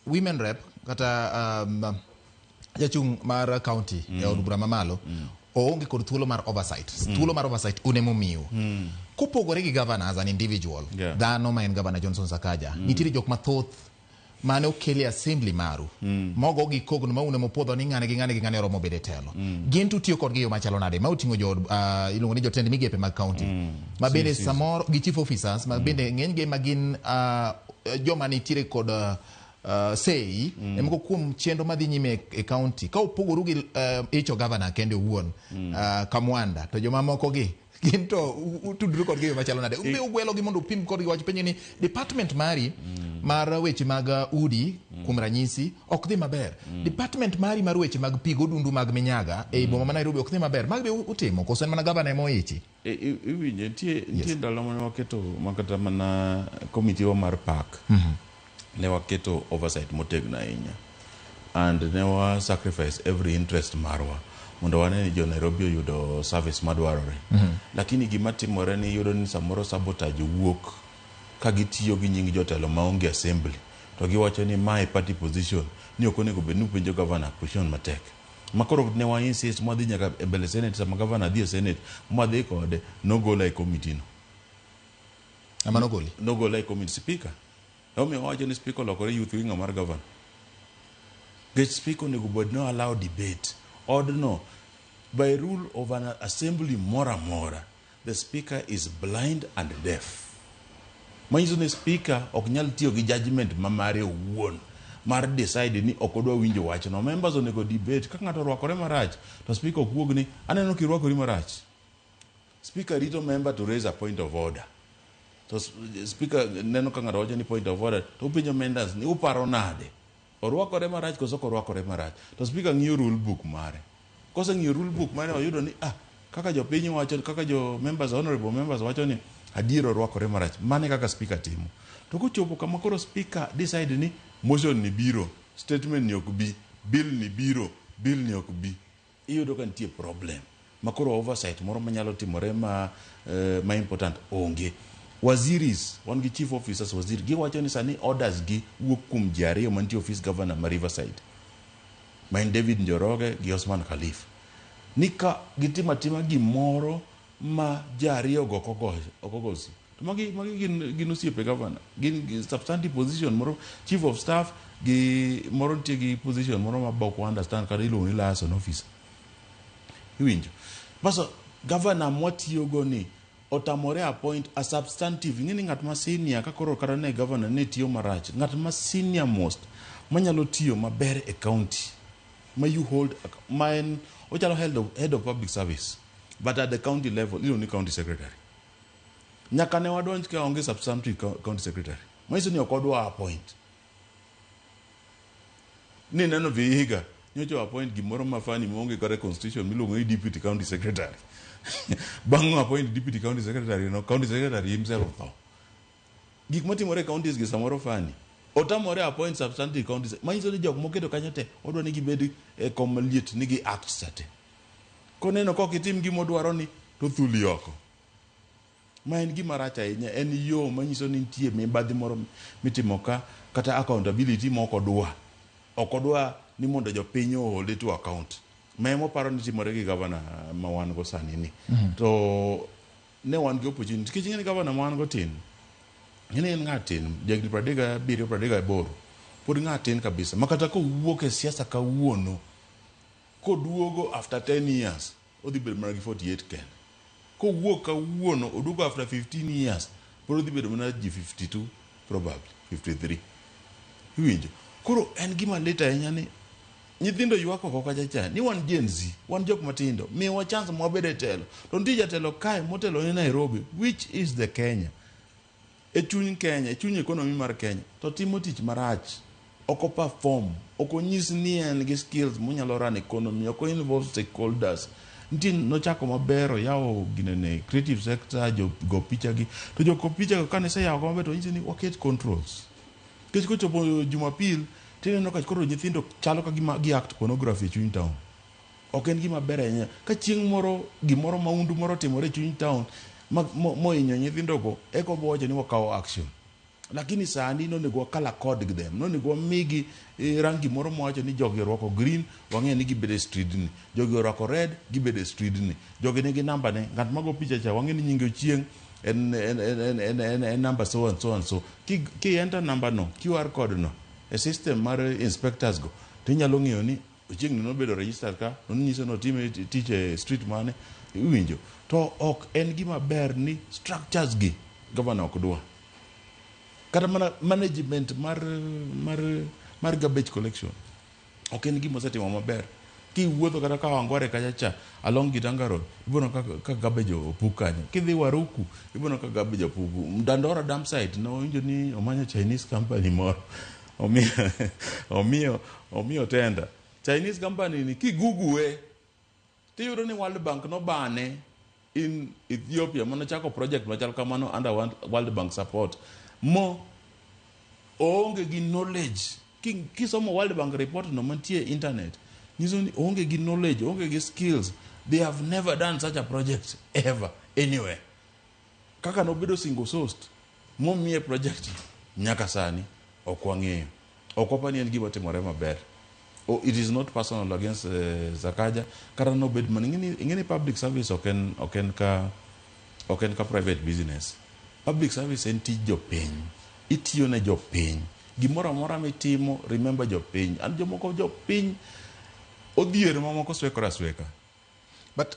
Women rep kata jachung' mar county e od bura mamalo oonge kod thuolo mar oversight. Thuolo mar oversight un emomiu. Kopogore gi governor as an individual, dhano ma en Governor Johnson Sakaja, nitiere jok mathoth mane okel e assembly maru mogo gi kogno ma un emopuodho ni ng'ane gi ng'ane gi ng'ane oromo bedo e telo. Gin to utiyo kodgi e yo machalo nade? Ma oting'o jo iluongo ni jotend migepe mag county ma bende samoro gi chief officers ma bende ng'enygi ma gin joma nitiere kod sei e moko kuom chenro madhi nyime e county. Ka opogoru gi icho governor kende owuon, Kamwanda, to jomamoko gi gin to utudru kodgi e yo machalo nade? Be ugwelogi mondo upim kodgi wach penjo ni department mari mar weche mag udi kuom ranyisi ok dhi maber, department mari mar weche mag pi godundu mag minyaga ei boma ma Nairobi ok dhi maber. Mag be utimo koso en mana governor ema oichi? Iwinjo, nitie ndalo mane waketo makata mana committee wa mar park, ne waketo oversight motegno ahinya and ne wa sacrifice every interest marwa mondo wane ni jo Nairobi oyudo service madwarore. Lakini gima timore ni iyudo ni samoro sabotage wuok ka gitiyo gi nying jotelo maonge assembly to giwacho ni mae party position, ni ok onego bed ni upenjo governor question matek. Makoro ne wa insist mwadhi nyaka e mbele senate. Sama governor dhi e senate mwadhi kode, nogola e committee no. Ema nogoli? Nogola e committee. Speaker emomiyo wawacho ni speaker olokore youth winger mar governor, nikech speaker onego bed no allow debate odno. By rule of an assembly moro amora, the speaker is blind and deaf, manyiso ni speaker ok nyal tiyo gi judgment ma mare owuon mar decide ni ok odwa winjo wachno. Members onego debate. Ka ng'ato orwakore marach to speaker ok wuog ni aneno kirwakori marach. Speaker rito member to raise a point of order. To speaker neno ka ng'ato wacho ni point of order, to openjo members ni uparo nade, orwakore marach koso ok orwakore marach? To speaker ng'iyo rule book mare. Koseng'iyo rule book mare, oyudo ni ah, kaka jopiny wacho, kaka jo members, honorable members wacho ni adier orwakore marach, mane kaka speaker timo. To kochopo kama koro speaker decide ni motion ni biro, statement ni ok bi, bill ni biro, bill ni ok bi, iyudo ka nitie problem ma koro oversight moro manyalo timore ma important onge. Waziris, wan gi chief officers, waziri giwacho ni sani orders gi wuok kuom ji ariyo mantie office governor ma Riverside, ma en David Njoroge gi Osman Khalif, ni ka gitimo atima gimoro ma ji ariyogo ok ogosi, to magi gin osiepe governor, gin substantive position moro, chief of staff gi moro nitie gi position moro ma ok understand kata iluongo ni liaison officer. Iwinjo baso governor mwatiyogo ni otamore appoint a substantive. Ing'e ni ng'at ma senior ka koro kata ne governor ne tiyo marach, ng'at ma senior most manyalo tiyo maber e county ma you hold, ma en ochalo head of public service but at the county level, iluongo ni county secretary. Nyaka ne wadonj ka onge substantive county secretary, manyiso ni ok odwa appoint. Ni neno Vihiga nyocha appoint gimoro ma fani maonge kata constitution miluongo ni deputy county secretary. Bang' appoint deputy county secretary no, county secretary himself otho. Gik matimore e counties gi samoro fani otamore appoint substantive county, manyiso ni jok moketo kanyo te odwa ni gibed e kom maliet ni gi act sate. Koneno kok itim gimodwaro ni to thuli oko, ma en gima rach ahinya. En yo manyiso ni nitie mibadhi moro mitimo ka kata accountability ma ok odwa, ok odwa ni mondo jopiny oholde to account, ma ema oparo ni timore gi gavana ma wan go sani ni. To ne wan gi opportunity nikech ing'e ni gavana ma wan go tin, ing'e ni en ng'a tin, jahigni 37, 38, pod ng'a tin kabisa, ma kata kowuok e siasa kawuono koduogo after 10 years odhi bedo mana gi 48 kende. Kowuok kawuono oduogo after 15 years pod odhi bedo mana ji 52, probably 53. Iwinjo? Koro en gima lit ahinya ni nyithindo ywak oko kacha cha ni wan Gen Z, wan jok matindo, miwa chance mwabed e telo. To nitie jatelo kae motelo ni Nairobi, which is the Kenya, e chuny Kenya, e chuny economy mar Kenya, to timo tich marach. Ok o perform, ok onyis ni en gi skills monyalo run economy, ok o involve stakeholders. Nitie nochako maber, oyawo ginene creative sector, jo go picha gi, to jo go picha go kane seyawo maber to onyisi ni waket controls. Nikech kochopo Jumapil tineno ka koro nyithindo chalo ka gima gi act pornography e chuny town. Ok en gima ber ahinya. Ka chieng' moro gimoro maundu moro otimore e chuny town mohinyo nyithindogo, eka obo wacho ni wakawo action. Lakini sani nonego wakala code them, nonego wamigi rangi moro mawacho ni jogi orwako green, wang'eyo ni gibedo e street ni, jogi orwako red, gibedo e street ni, jogi nigi namba ne, ng'at mago picha cha wang'e ni nyinge Ochieng', en namba so and so and so. Ki enter namba no, QR code no e system mar inspectors go, tinyalo ng'eyo ni Ochieng' ni nobedo registered ka, nonyiso ni otime tich e street mane, iwinjo. To ok en gima ber ni structures gi governor ok dwa. Kata mana management mar garbage collection ok en gima osetimo maber. Kiwuotho kata Kawangware kacha cha along Gitanga Road, ibiro neno ka garbage opuk kanyo. Kidhi Waruku, ibiro neno ka garbage opuk. Dandora dump site nowinjo ni omanyo Chinese company moro omiyo tender. Chinese company ni kigugue tiyudo ni World Bank nobane in Ethiopia manochako project machal kamano under World Bank support mo oonge gi knowledge. Kisomo World Bank report no mantie internet, nyiso ni oonge gi knowledge, oonge gi skills. They have never done such a project ever anywhere. Kaka nobedo single sourced momiye project nyaka sani ok wang'eyo, ok wapa ni en gima timore maber. Oh, it is not personal against Sakaja kata nobed mana ing'eni public service ok en ka private business. Public service en tij jopiny, itiyo ne jopiny. Gimoro amora mitimo, remember jopiny. An jomoko jopiny odhier, mamoko swekore asweka. But